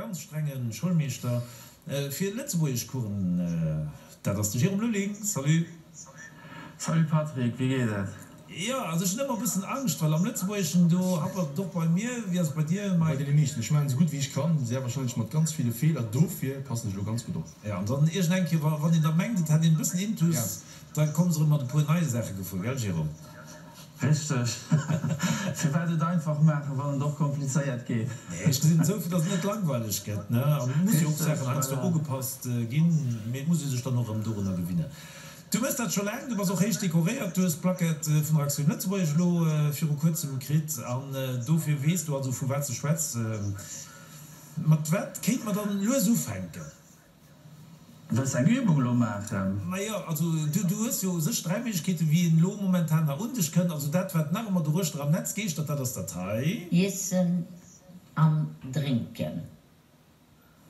ganz strenge Schoulmeeschter fir Lëtzebuergeschcoursen. Dat ass de Jérôme Lulling. Salut. Salut Patrick, wéi geet et? Jo, also ech hunn ëmmer e bëssen Angscht, well am Lëtzebuergeschen, do happert et och bei mir. Wéi ass et bei dir, Mike? Bei deene meeschten. Ech maachen esou gutt wéi ech kann, sehr wahrscheinlech mat ganz ville Feeler, dofir passen ech elo ganz gutt op. Jo, an dann iergend eng Kéier, wann een da mengt, et hätt een e bëssen Intus, da komme se erëm mat e puer neie Saache gefuer, gell Jérôme? Richteg. Firwat et einfach maachen, wann et och komplizéiert geet? Nee, ech gesinn et esou, fir datt et net langweileg gëtt, ne? An et muss jo och Richteg, Saachen heiansdo voilà. ugepasst ginn, mee et muss ee sech dann och erëm dorunner gewinnen. Du méchs dat scho laang, du bass och héich dekoréiert, du hues d'Plaquette vun der Aktioun Lëtzebuergesch elo viru kuerzem kritt an dofir weess du also vu wat s de schwätz. Mat wat kéinte mer dann lues ufänken? Wëlls eng Übung elo maachen? Majo, also du hues jo u sech 3 Méiglechkeeten, wéi een elo momentan nach un dech kënnt. Also dat wat nach ëmmer doruechter am Netz geeschtert, dat ass dat hei. Iessen an drénken.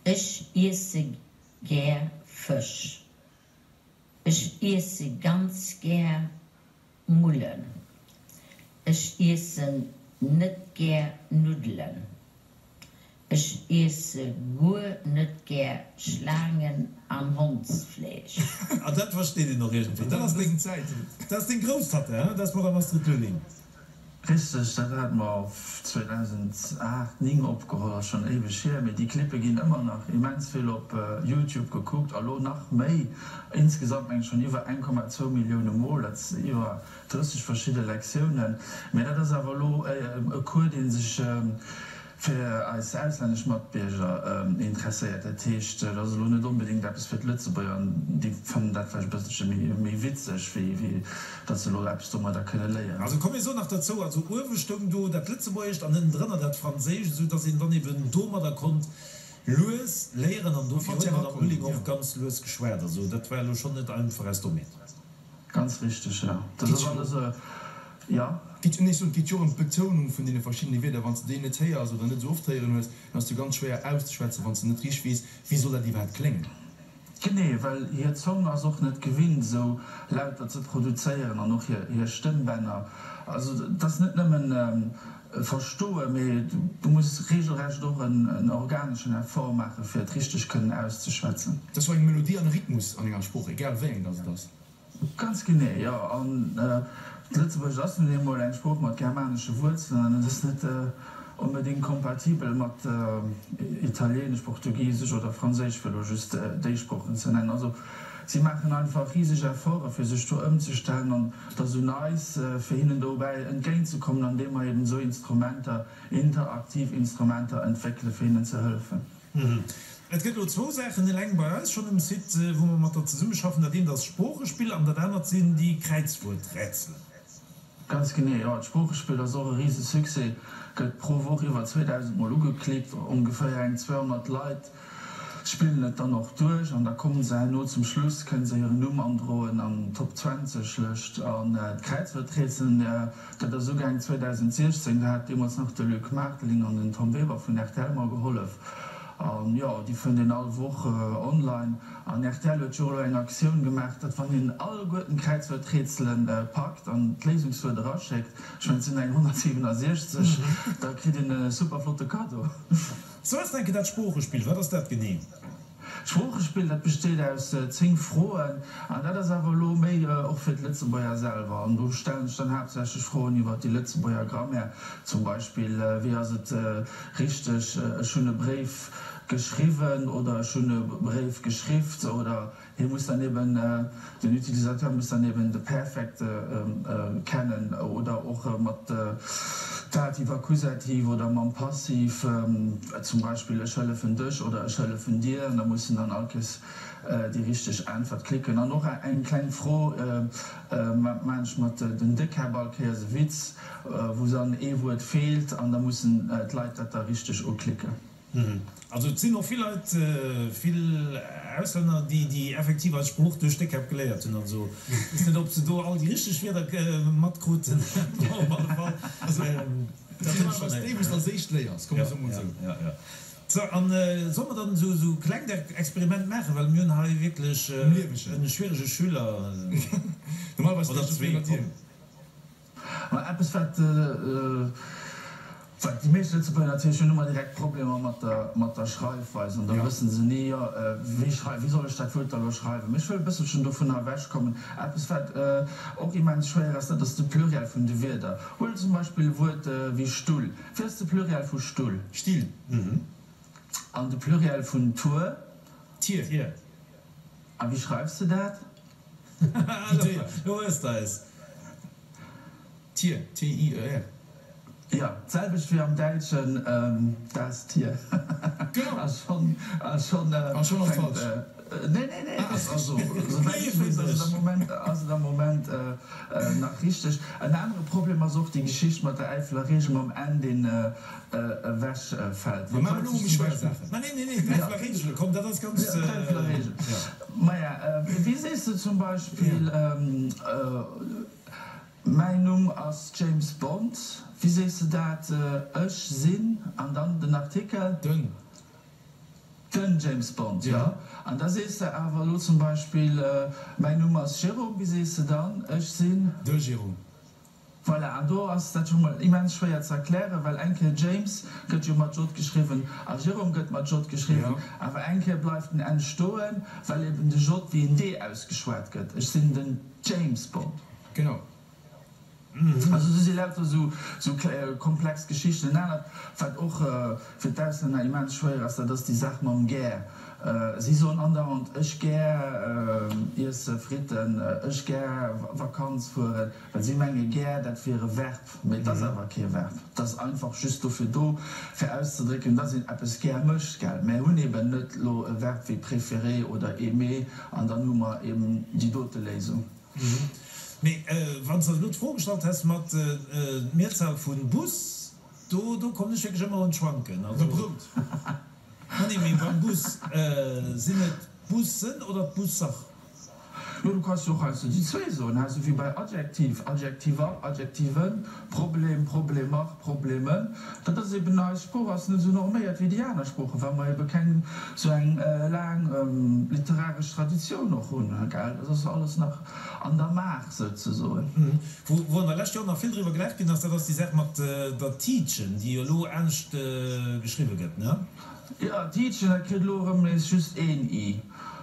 Ech iesse gär Fësch. Ech iesse ganz gär Mullen. Ech iessen net gär Nuddelen. Ech iesse guer net gär Schlaangen an Hondsfleesch. Ah, dat versteet een och iergendwéi. Dat ass deng, dat ass deng Grousstatta, hein? Dat ass d'Madame Astrid Lulling. Richteg, dat hate mer 2008, 9 opgeholl, ass schonn éiweg hier, mee déi Clippe ginn ëmmer nach immens vill op Youtube gekuckt a lo nach méi, insgesamt meng ech schonn iwwer 1,2 Millioune Mol, dat ass iwwer 30 verschidde Lektiounen. Mee dat ass awer elo e Cours, dee sech fir eis auslännesch Matbierger interesséiert. Dat heescht, dat ass elo net onbedéngt eppes fir d'Lëtzebuerger, an déi fannen dat vläicht e bësselche méi witzeg, wéi datt se elo eppes domadder kënne léieren. Also komm mir soen nach derzou, also uewe stoung do dat Lëtzebuergescht an ënnendrënner dat Franséischt, esou datt een dann eben domadder konnt lues léieren. An dofir huet d'Madame Lulling och ganz lues geschwat. Also dat war elo schonn net einfach aus Domaine. Ganz richteg, jo. Dat ass alles, jo. Geet, nee, ech soen, et geet jo och ëm d'Betounung vun deene verschiddene Wierder. Wann s de déi net héiers oder net esou oft héieren hues, dann ass et jo ganz schwéier auszeschwätzen, wann s de net richteg weess, wéi soll dat iwwerhaapt kléngen. Genee, well hir Zong ass och net gewinnt, esou Lauter ze produzéieren an och hir Stëmmbänner. Also et ass net nëmmen verstoen, mee du muss regelrecht och en organeschen Effort maachen, fir et richteg kënnen auszeschwätzen. Et ass jo eng Melodie an e Rhythmus an enger Sprooch, egal wéi eng dass et ass. Ganz genee, jo. An d'Lëtzebuergescht ass nun eemol eng Sprooch mat germanesche Wuerzelen an et ass net onbedéngt kompatibel mat Italieenesch, Portugisesch oder Franséisch, fir elo just déi Sproochen ze nennen. Also si maachen einfach riseg Efforte fir sech do ëmzestellen an et ass un eis, fir hinnen dobäi entgéintzekommen, andeem mer eben esou Instrumenter, interaktiv Instrumenter entwéckelen, fir hinnen ze hëllefen. Et gëtt elo zwou Saachen eleng bei eis schonn um Site, wou mer mat der zesummeschaffen. Dat eent ass Sproochespill an dat anert sinn déi Kräizwuerträtselen. Ganz genee, jo. D'Sproochespill ass och e rise Succès, gëtt pro Woch iwwer 2.000 Mol ugeklickt. Ongeféier eng 200 Leit spillen et dann och duerch an da kommen se herno zum Schluss, kënnen se hiren Numm androen an d'Top 20 Lëscht. An d'Kräizwuerträtselen, Dat ass ugaang 2016, do hat deemools nach de Luc Marteling an den Tom Weber vun rtl mer gehollef. An jo, déi fënnt een all Woch online. An rtl huet jo och elo eng Aktioun gemaach, datt wann een alleguerten d'Kräizwuerträtselen packt an d'Léisungswuert eraschéckt, ech mengen et sinn eng 167, da kritt een e super flotte Kaddo. Sou ass denke dat Sproochespill, wat ass dat genee? D'Sproochespill, dat besteet aus 10 Froen an dat ass awer elo méi och fir d'Lëtzebuerger selwer. An do stellen ech dann haaptsächlech Froen iwwer déi Lëtzebuerger Grammaire, zum Beispill, wéi ass et richteg, ech hunn e Bréif geschriwwen oder ech hunn e Bréif geschrifft oder Hie muss dann eben, den Utilisateur muss dann eben de Perfekt kennen oder och mat Dativ, Akkusativ oder mam Passiv, zum Beispill ech hëllefen dech oder ech hëllefen dir, an da muss en dann all Kéiers déi richteg Äntwert klicken. An och eng kleng Fro maan ech mat den Déckkäpp all Kéiers e Witz, wou dann ee Wuert feelt an da mussen d'Leit dat da richteg uklicken. Also et sinn och vill Leit, vill Auslänner, déi déi effektiv eis Sprooch duerch Déckkäpp geléiert hunn. Also ech weess net, ob se do all déi richteg Wierder matkruten, mä op alle Fall, dat hunn ech schonn héieren. Déi, wou s de als éischt léiers, komm ech soe mol esou. Jo, jo. So, an solle mer dann esou e klengt Experiment maachen, well mir hunn hei wierklech e schwierege Schüler oder zwee. Ma eppes wat. Well déi meescht Lëtzebuerger natierlech hunn ëmmer direkt Problemer mat der, mat der Schreifweis an da wësse se ni, jo, wéi schrei, wéi soll ech dat Wuert da lo schreiwen? Mee ech wëll e bësselchen dovunner ewechkommen. Eppes, wat och immens schwéier ass, dat ass de Pluriel vun de Wierder. Huel zum Beispill e Wuert wéi Stull. Wéi ass de Pluriel vu Stull? Still. An de Pluriel vun Tour? Tier. Tier. A wéi schreifs de dat? Wéi Déier. Lo hues de eis. Tier, T-I-E-R. Jo, d'selwecht wéi am Däitschen das Tier. Genau. A schonn, a schonn A schonn ass fänkt, falsch. Nee, nee, nee, ass, also, souwäit ech weess, ass et am Moment, ass et am Moment nach richteg. En anere Problem ass och déi Geschicht mat der Äifeler Reegel, mam N, deen ewech fält. Wann d'Leit sech zum Beispill. Ma nee, nee, nee, d'Äifeler Reegel, komm, dat ass ganz. Jo, d'Äifeler Reegel. Maja, wéi sees de zum Beispill, Mäin Numm ass James Bond. Wéi sees de dat? Ech sinn, an dann den Artikel? Den. Den James Bond, jo. An da sees de awer elo zum Beispill, Mäin Numm ass Jérôme. Wéi sees de dann? Ech sinn. De Jérôme. Voilà, an do ass dat scho mol immens schwéier ze erklären, well eng Kéier James gëtt jo mat J geschriwwen a Jérôme gëtt mat J geschriwwen, awer eng Kéier bleift den N stoen, well eben de J wéi en D ausgeschwat gëtt. Ech sinn den James Bond. Genau. Also do si lauter esou komplex Geschichten. En anert, wat och fir d'Auslänner immens schwéier ass, dat ass déi Saach mam gär. Si soen andauernd, ech gär iesse Fritten, ech gär Vakanz fueren, well si menge gär, dat wier e Verb. Mee et ass awer kee Verb. Et ass einfach just dofir do, fir auszedrécken, dass een eppes gär mécht, gell. Mär hunn eben net elo e Verb wéi préférer oder aimer an dann hu mer eben déi dote Léisung. Mee wann s de elo d'Fro gestallt häss mat Mehrzahl vun Bus, do do kommen ech wierklech ëmmer un d'Schwanken. Also Brout. Ma nee, mee beim Bus, sinn et d'Bussen oder d'Busser? Jo, du kanns jo och heiansdo déi zwéi soen, ha, sou wéi bei Adjektiv, Adjektiver, Adjektiven, Problem, Problemer, Problemen. Dat ass eben, eis Sprooch ass net esou norméiert wéi déi aner Sproochen, well mer ebe keng esou eng laang literaresch Traditioun och hunn, gell. Dat ass alles nach an der Maach souzesoen. Wou wou an der lescht Joer nach vill driwwer gelaacht ginn ass, dat ass déi Saach mat der Tiitchen, déi jo elo anescht geschriwwe gëtt, ne? Jo, Tiitchen, dat kritt elo erëm nees just een i.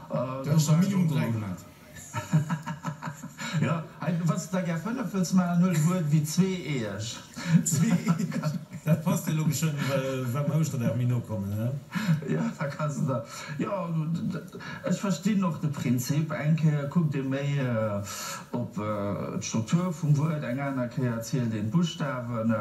Du häss der minimum 3 gemaat. Jo, hei, wann s de der gär 5 wëlls maachen, huel e Wuert wéi zweeëeg. Zweeëeg, dat passt jo elo geschwënn, well mer Ouschterdag méi no kommen, he? Jo, da kanns de der, jo, ech verstinn och de Prinzip. Eng Kéier kuckt ee méi op d'Struktur vum Wuert, eng aner Kéier zielt een d'Buschtawen,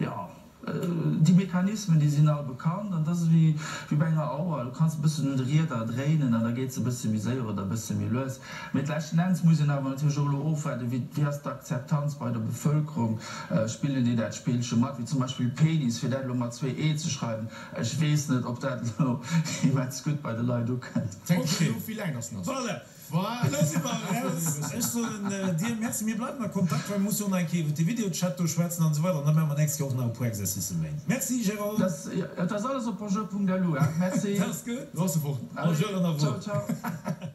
jo. Déi Mechanismen, déi sinn all bekannt an dat ass ewéi bei enger Auer, du kanns e bëssen un de Rieder dréinen an da geet se e bësse méi séier oder e bësse méi lues. Mee leschten Enns muss een awer natierlech och elo ofwaarden, wéi wéi ass d'Akzeptanz bei der Bevëlkerung, spillen déi dat Spillche mat, wéi zum Beispill Penis, fir dat elo mat zwéi e ze schreiwen, ech weess net, ob dat elo immens gutt bei de Leit ukënnt. Fänkt un elo, wéi laang dass en ass. Voilà. Elo si mer eraus. Ech soen dir Merci. Mir bleiwen a Kontakt, well mir musse jo och nach eng Kéier iwwer de Videochat do schwätzen an esou weider. An da maache mer d'nächst Kéier och nach e puer Exercicë méi. Merci Gérald. Dat ass alles op bonjour.lu, hein. Merci. Dat ass gutt. Lo ass e fort. Bonjour an au revoir. Ciao, ciao.